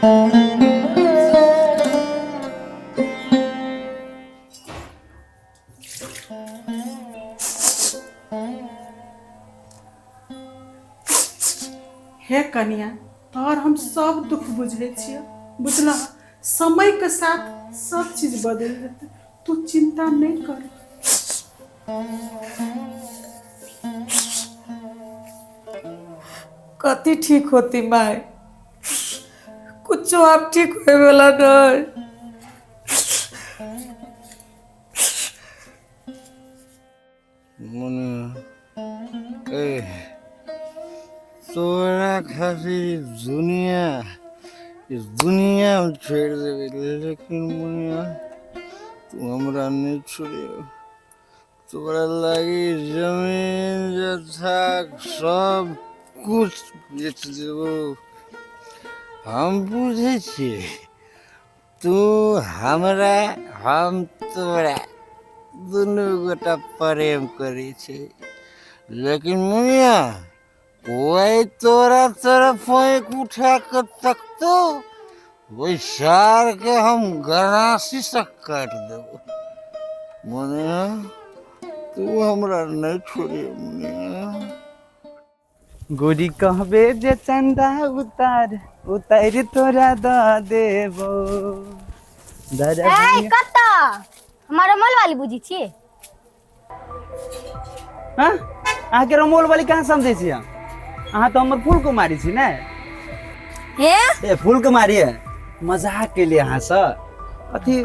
हे कनिया, तोहर हम सब दुख बुझै छियै, बुझलह? समयके साथ सब चीज बदलि जेतै, तू चिंता नहि कर। कथी ठीक होती माय? कुछो आब ठीक होए वाला नहीं। मने ए तोरा खातिर दुनिया, इस दुनिया हम छोड़ देबै, लेकिन मुनिया, तू हमरा नहीं छोड़ियो। तोरा लागी जमीन जथा सब कुछ बेच देबो। हम बुझै छियै, तू हमरा, हम तोरा, दुनू गोटा प्रेम करै छै, लेकिन मुनिया, कोई तोरा तरफ आँखि उठा के तकतो, ओहि सार के हम गरासी से काटि देबो। मुनिया, तू हमरा नहीं छोड़ियो मुनिया। गोरी कहबे जे चंदा उतार, उतार तोरा द देबो। ए कत्ता हमारा रमोल वाली बुझी छी? हाँ, अहाँके रमोल वाली कहाँ समझै छी हम? अहाँ तऽ हमर फूल कुमारी छी ने। हे ए फूल कुमारी है, मजाक के लिए अहाँसँ। अथी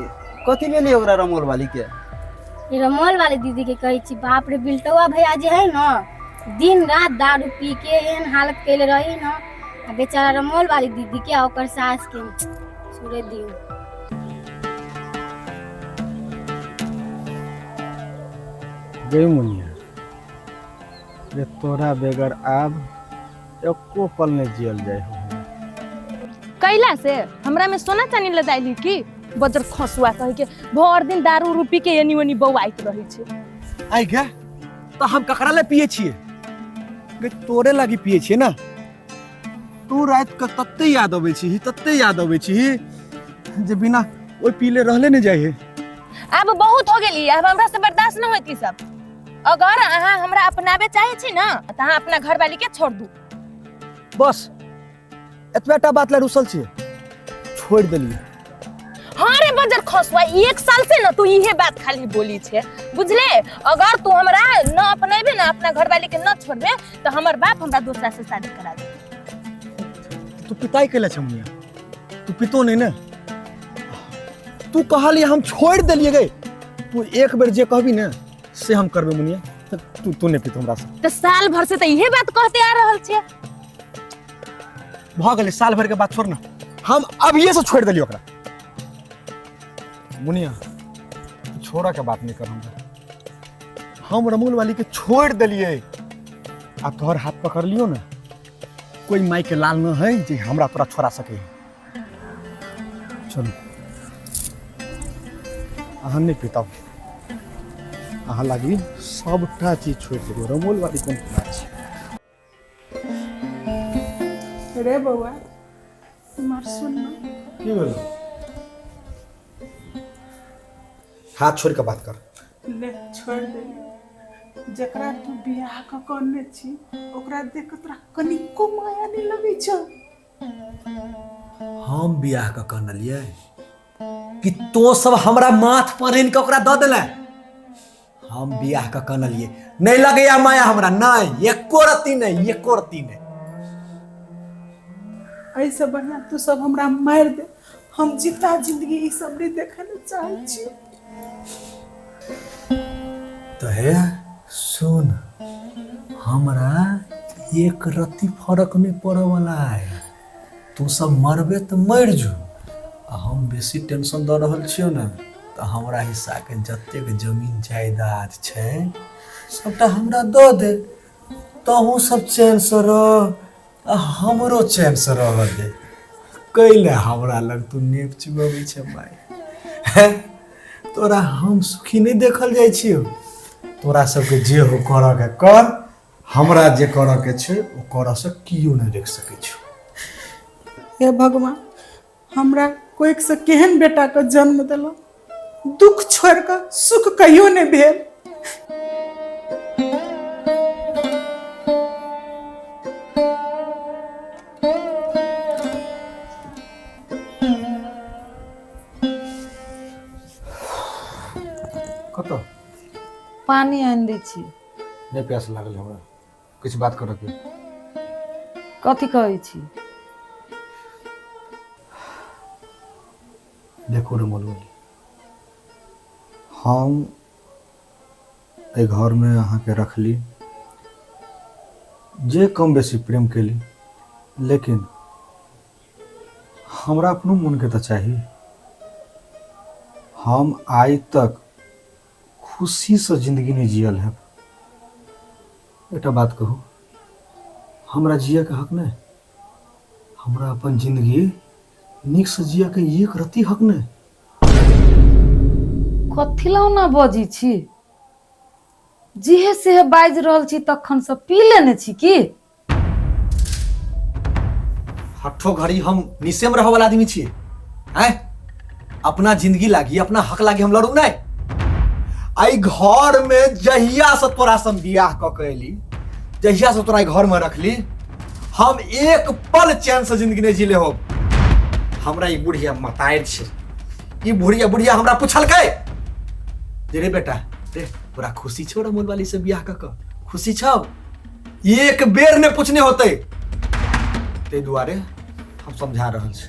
कथी भेलै ओकरा रमोल वाली के? ई रमोल वाली दीदी के कहै छी, बाप रे, बिलटौआ भैया जे है न, दिन रात दारू पी के एहन हालत कैले रही न, आ बेचारा रमोल वाली दीदी के आ ओकर सास के छोड़े दियौ। गई मुनिया रे, तोरा बेगर आब एको पल नहीं जियल जाय हो। कैला से हमरा में सोना चानी लदाइली की बजर खसुआ कहि के भर दिन दारू उरू पी के एनी ओनी बौआइत रहै छै। आइ गे, तऽ हम ककरा ले पिए छियै गे? तोरे लागी पिए छियै ना। तू राति के तते याद अबै छी, तते याद अबै छी जे बिना ओहि पीले रहले नहीं जाइ है। आब बहुत हो गेली, आब हमरा से बर्दाश्त न होइत ई सब। अगर अहाँ हमरा अपनाबे चाहे छी ना तऽ अहाँ अपना घरवाली के छोड़ दू। बस एतबे टा बात ले रुसल छियै? छोड़ि देलियै। हाँ रे बजर खसुआ, एक साल से ना तू इहे बात खाली बोली छे, बुझले? अगर तू हमरा न अपनेबे ना, अपना घरवाली के न छोड़बे, तो हमर बाप हमरा दूसरा से शादी करा दे। तू पिताई कैले छ मुनिया? तू पितो नहीं ने। तू कहलिए हम छोड़ देलिए गए, तू एक बेर जे कहबी ने से हम करबे मुनिया। तू तू नहीं पितो हमरा से। तो साल भर से तो इहे बात कहते आ रहल छे। भऽ गेलै साल भर के बात, छोड़ ना। हम अभिये से छोड़ देलियै ओकरा। मुनिया, छोड़ा के बात नहीं कर हमरा। हम रमूल वाली के छोड़ देलियै। आ तोहर हाथ पकड़ लियो ना, कोई माई के लाल न है जे हमरा तोरा छोड़ा सके है। चलू, अहाँ नहीं पिताओ, अहाँ लागी सबटा चीज छोड़ देबै। रमोल वाली कोन बात छै? रे बौआ, इम्हर सुन ना। की भेलो? हाथ छोड़ के बात कर। ले, छोड़ दे। जकरा तू बियाह कऽ कऽ अनने छी, ओकरा देख कऽ तोरा कनिको माया नहि लगै छौ? हम बियाह कऽ कऽ अनलियै कि तो सब हमरा माथ पर आनि कऽ ओकरा दऽ देले? हम बियाह कऽ कऽ अनलियै, नहि लगैया माया हमरा, नहि, एको रत्ती नहि, एको रत्ती नहि। एहिसँ बढ़िआँ तू सब हमरा मारि दे, हम जिता जिंदगी ई सब नहि देखै लए चाहै छी। तऽ हे सुन, हमरा एक रत्ती फरक नहि पड़ऽ वाला है। तू सब मरबे तऽ मरि जो, आ हम बेसी टेंशन दऽ रहल छियौ ने तऽ हमरा हिस्साके जतेक जमीन जायदाद छै सबटा हमरा दऽ दे, तहूँ सब चैनसँ रह आ हमरो चैनसँ रहऽ दे। कैले हमरा लग तू नेप चुगबै छै माय? हैं? तोरा हम सुखी नहि देखल जाइ छियौ। तोरा सबके जे हो करऽ के कर, हमरा जे करऽ के छै ओ करऽ से कियो नहि रोकि सकै छौ। हे भगवान, हमरा कोइकसँ केहन बेटाके जन्म देलक। दुख छोड़ि कऽ सुख कहियो नहि भेल। कतऽ पानी आनि दै छी। नहि प्यास लागल हमरा, किछु बात करऽ के। कथी कहै छी? देखो रे मलबली, हम एहि घरमे अहाँके रखली, जे कम बेसी प्रेम केली, लेकिन हमरा अपनो मोनके तऽ चाही। हम आइ तक खुशीसँ जिंदगी नहि जियल है। एकटा बात कहू, हमरा जियके हक नहि? हमरा अपन जिंदगी नीकसँ जियके एक रत्ती हक नहि? कथी लए ओना बजै छी? जेहे सेहे बाजि रहल छी, तखन से पी लेने छी की? हट्ठो घड़ी हम निशेम रहऽ वाला आदमी छियै। आँय, अपना जिंदगी लागी, अपना हक लागी हम लड़ू नहि। एहि घर में जहिया से तोरा से हम बियाह कऽ के एली, जहिया से तोरा एहि घर में रखली, हम एक पल चैन से जिंदगी नहि जीले हो। हमरा ई बुढ़िया मतारि छै, ई बुढ़िया बुढ़िया हमरा पुछलकै जे रे बेटा रे, तोरा खुशी छौ रमोल वाली से बियाह कऽ के? खुशी छौ? एक बेर ने पूछने होते। ताहि दुआरे हम समझा रहल छी,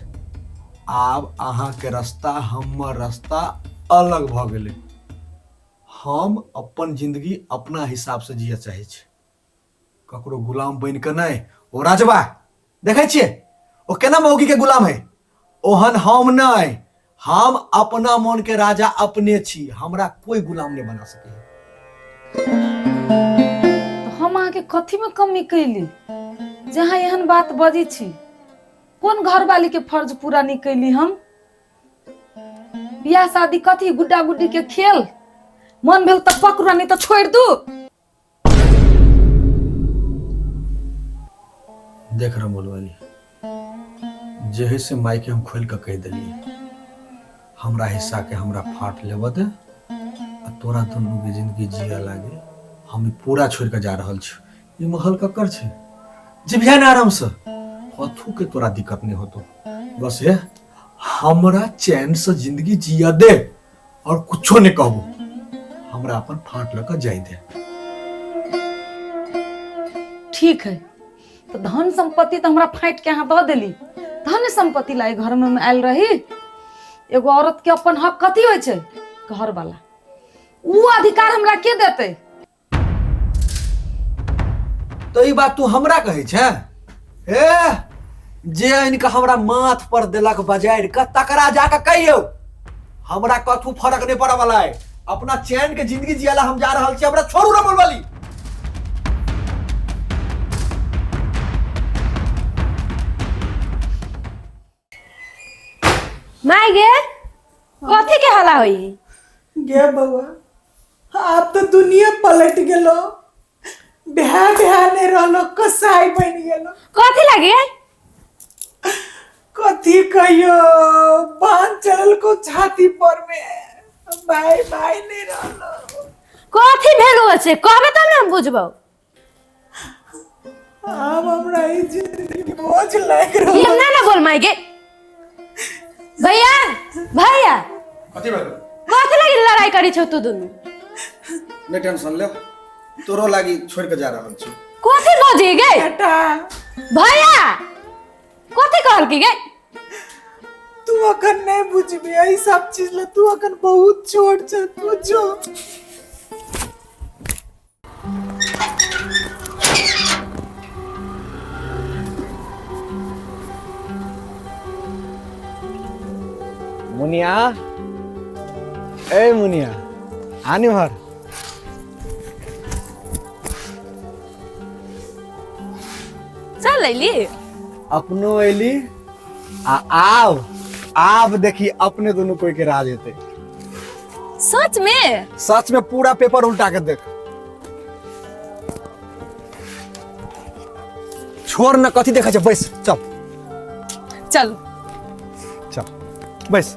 आब अहाँके रास्ता हमर रास्ता अलग भऽ गेलै। हम अपन जिंदगी अपना हिसाबसँ जियऽ चाहै छी, ककरो गुलाम बनि कऽ नहि। ओ राजबा देखै छियै, ओ केना मौगी के गुलाम है, ओहन हम नहि। हम अपना मन के राजा अपने छी, हमरा कोई गुलाम नहीं बना सके। तऽ हम अहाँके कथीमे कमी कैली जहाँ एहन बात बजै छी? कोन घरवाली के फर्ज पूरा नहि कैली हम? बियाह शादी कथी गुड्डा गुड्डी के खेल? मन भेल तऽ पकड़ू, नहीं तऽ छोड़ि दू। देख रमोल वाली, जे है से माई के हम खोल के कह दिलिए, हमरा हिस्सा के हमरा फाट लेबऽ दे आ तोरा दुनू के जिंदगी जिया लागे हम ई पूरा छोड़ के जा रहल छी। ई महल ककर छै? जिबिया ने आराम से, कथू के तोरा दिक्कत नहीं होतो। बस हे हमरा चैन से जिंदगी जिया दे और कुछो नहीं कहबो, हमरा अपन फाट लऽ कऽ जाय दे। ठीक है, तो धन संपत्ति तो हमरा फाटि के अहाँ दऽ देली। धन संपत्ति ला घर में हम आयल रही? एगो औरत के अपन हक कथी होइ छै? घर वाला। उ अधिकार हमरा के देतै? तो ई बात तू हमरा कहै छै? ए जे आनि कऽ हमरा माथ पर देलक बजारि कऽ, तकरा जाकऽ कहियौ हमरा कथू फर्क नहीं पड़ऽ वाला है। अपना चैन के जिंदगी जियाला हम जा रहल छी, हमरा छोड़ू रमल वाली। माय गे, कथी के हला होई? गे बउआ, आब तो दुनिया पलट गेलो, बिहा बिहा नहीं रहलो, कसाई बन गेलो। कथी लागे? कथी कहियो, बांध चलल को छाती पर में, भाई भाई नहीं रहलो। कथी भेलो से कहबे तब ने हम बुझबौ। आब हमरा ई जिंदगी बोझ लागि रहल। ये ना ना बोल माय गे। भैया भैया, कथी भेलो? कथी लागी लड़ाई करी छौ तू दुनू? नहीं टेंशन ले, तोरो लागी छोड़ के जा रहल छी। कथी बजी गे? बेटा। भैया कथी कहल की गे? तू अखन नहीं बुझबी एहि सब चीज ले, तू अखन बहुत छोट छ, तू जो। मुनिया, ए मुनिया, आने भर। चल अइली। अपनो अइली आ आब आब देखी अपने दोनों कोई के राज हेतै। सच में? सच में, पूरा पेपर उल्टा के देख। छोड़ न, कथी देखै छै, बैस, चल चल। चल। बैस।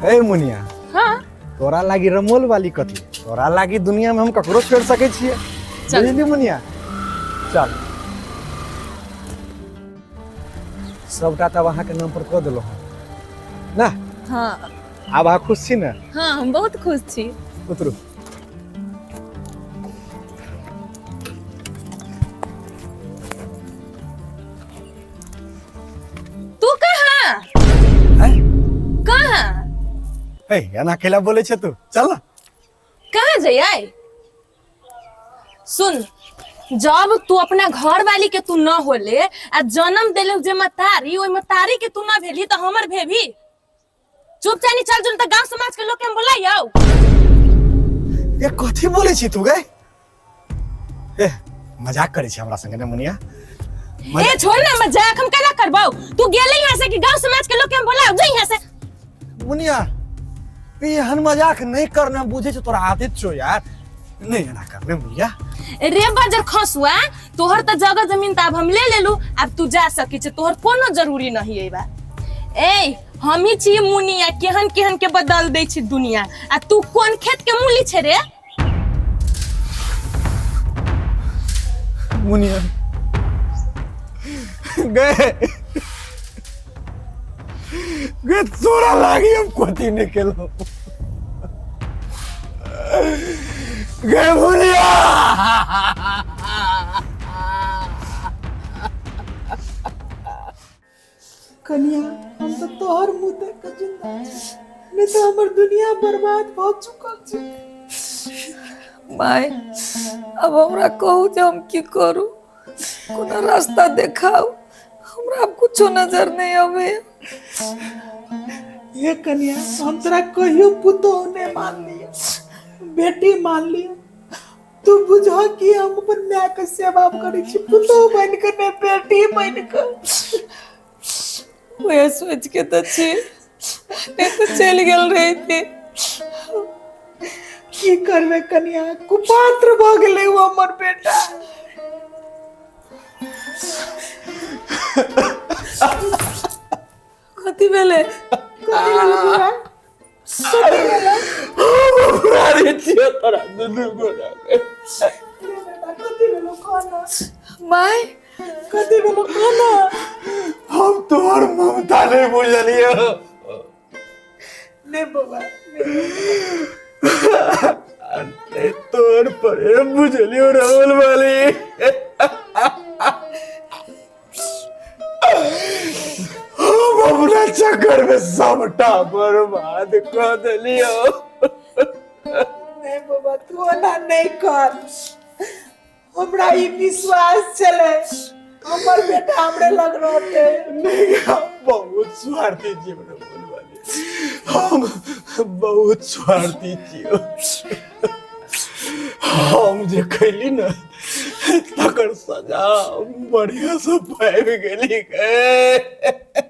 ए मुनिया। हाँ। तोरा लागी रमोल वाली कथी, तोरा लागी दुनिया में हम ककरो छोड़ सकै छियै। चल। बुझली मुनिया? चल, सबटा तब अहाँके नाम पर कऽ देलहुँ हँ ना? हाँ। आब अहाँ खुश छी ने? हाँ, हम बहुत खुश छी। उतरू। तू कहाँ? हैं? कहाँ? हे, एना केला बोलै छै तू? चल ना। कहाँ जइयै? सुन, जब तू अपना घर वाली के तू न होले आ जन्म देले जे मतारी, ओहि मतारी के तू न भेली तो हमर भेभी? चुपचाप चल जुल त गांव समाज के लोग के हम बोलाइयो। ये कथी बोलै छी तू गे? ए, मजाक करै छी हमरा संगे ने मुनिया? ए छोड़ ना मजाक, हम केना करबौ? तू गेले यहाँ से कि गांव समाज के लोग के हम बोलाओ? जा यहाँ से। मुनिया, एहन मजाक नहीं करना, बुझे छौ तोरा आदत छौ यार, नहीं एना करने मुनिया। रे बजर खसुआ, तोहर त जगह जमीन त अब हम ले लेलू, अब तू जा सकी छे, तोहर कोनो जरूरी नहीं है बा। ए हम ही छी मुनिया, केहन केहन के बदल दै छी दुनिया, आ तू कोन खेत के मूली छे रे? मुनिया गए गए, तोरा लागी हम कोती नहीं केलो गए मुनिया। कनिया, हम तो तोहर मुंह देख के जिंदा छी, नहीं तो हमर दुनिया बर्बाद भ चुकल छै। माय, अब हमरा कहू जे हम की करू, कोनो रास्ता देखाउ, हमरा अब कुछो नजर नहीं आवे। हे कनिया, हम तोरा कहियो पुतोह नहीं मान लिया, बेटी मान लिया। तू बुझ कि हम अपन माय के सेवा करै छी, पुतोह बन के नहीं, बेटी बन के। वह सोच के तो छी, नहीं तो चल गेल रही। की करबे कनिया, कुपात्र भ गेलै ओ हमर बेटा। कथी भेलै? कथी भेलै बौआ? कथी भेलै? अरे छियो तोरा दुनू गोरा के। रे बेटा, कथी भेलौ कहना? माय, कथी भेलौ कहना? हम तोहर ममता नहीं बुझलियो। नहीं बौआ, अरे तोहर प्रेम बुझलियो राहुल वाली। हम अपना चक्कर में सबटा बर्बाद कर देलियो। नहीं बाबा, तू ओना नहीं कर, हमरा ई विश्वास छलै हमर बेटा हमरे लग रहते। नहीं, हम बहुत स्वार्थी छी राहुल वाली, हम बहुत स्वार्थी छियो। हम जे कैली न तकर सजा बढ़िया से पाबि गेली गे।